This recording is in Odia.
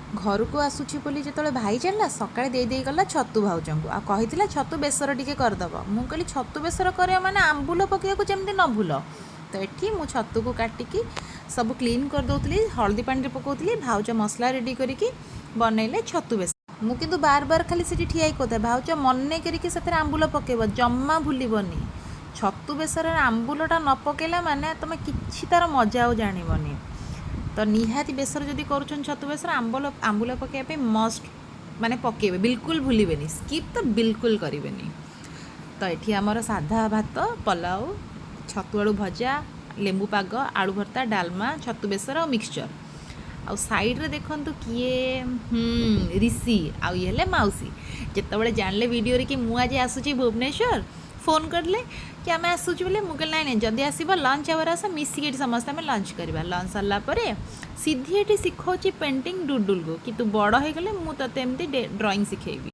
ଘରକୁ ଆସୁଛି ବୋଲି ଯେତେବେଳେ ଭାଇ ଜାଣିଲା, ସକାଳେ ଦେଇ ଦେଇ ଗଲା ଛତୁ ଭାଉଜଙ୍କୁ ଆଉ କହିଥିଲା ଛତୁ ବେସର ଟିକେ କରିଦେବ। ମୁଁ କହିଲି, ଛତୁ ବେସର କରିବା ମାନେ ଆମ୍ବୁଲ ପକାଇବାକୁ ଯେମିତି ନ ଭୁଲ। ତ ଏଠି ମୁଁ ଛତୁକୁ କାଟିକି ସବୁ କ୍ଲିନ୍ କରିଦେଉଥିଲି, ହଳଦୀ ପାଣିରେ ପକାଉଥିଲି। ଭାଉଜ ମସଲା ରେଡ଼ି କରିକି ବନେଇଲେ ଛତୁ ବେସର। ମୁଁ କିନ୍ତୁ ବାର ବାର ଖାଲି ସେଠି ଠିଆ ହେଇ କହୁଥାଏ, ଭାଉଜ, ମନେ କରିକି ସେଥିରେ ଆମ୍ବୁଲ ପକାଇବ, ଜମା ଭୁଲିବନି। ଛତୁ ବେସରରେ ଆମ୍ବୁଲଟା ନ ପକାଇଲା ମାନେ ତୁମେ କିଛି ତା'ର ମଜା ଆଉ ଜାଣିବନି। ତ ନିହାତି ବେସର ଯଦି କରୁଛନ୍ତି, ଛତୁ ବେସର, ଆମ୍ବୁଲ ପକାଇବା ପାଇଁ ମଷ୍ଟ, ମାନେ ପକାଇବେ, ବିଲକୁଲ ଭୁଲିବେନି, ସ୍କିପ୍ ତ ବିଲକୁଲ କରିବେନି। ତ ଏଠି ଆମର ସାଧା ଭାତ, ପଲାଉ, ଛତୁ ଆଳୁ ଭଜା, ଲେମ୍ବୁ ପାଗ, ଆଳୁ ଭର୍ତ୍ତା, ଡାଲମା, ଛତୁ ବେସର ଆଉ ମିକ୍ସଚର୍। ଆଉ ସାଇଡ଼୍ରେ ଦେଖନ୍ତୁ କିଏ? ରିଷି ଆଉ ଇଏ ହେଲେ ମାଉସୀ। ଯେତେବେଳେ ଜାଣିଲେ ଭିଡ଼ିଓରେ କି ମୁଁ ଆଜି ଆସୁଛି ଭୁବନେଶ୍ୱର, ଫୋନ୍ କରିଲେ କି ଆମେ ଆସୁଛୁ ବୋଲି। ମୁଁ କହିଲି, ନାଇଁ ନାଇଁ, ଯଦି ଆସିବ ଲଞ୍ଚ ଆୱାର ଆସ, ମିଶିକି ଏଠି ସମସ୍ତେ ଆମେ ଲଞ୍ଚ କରିବା। ଲଞ୍ଚ ସରିଲା ପରେ ସିଧି ଏଠି ଶିଖଉଛି ପେଣ୍ଟିଂ ଡୁଡୁଲକୁ କି ତୁ ବଡ଼ ହେଇଗଲେ ମୁଁ ତୋତେ ଏମିତି ଡ୍ରଇଂ ଶିଖେଇବି।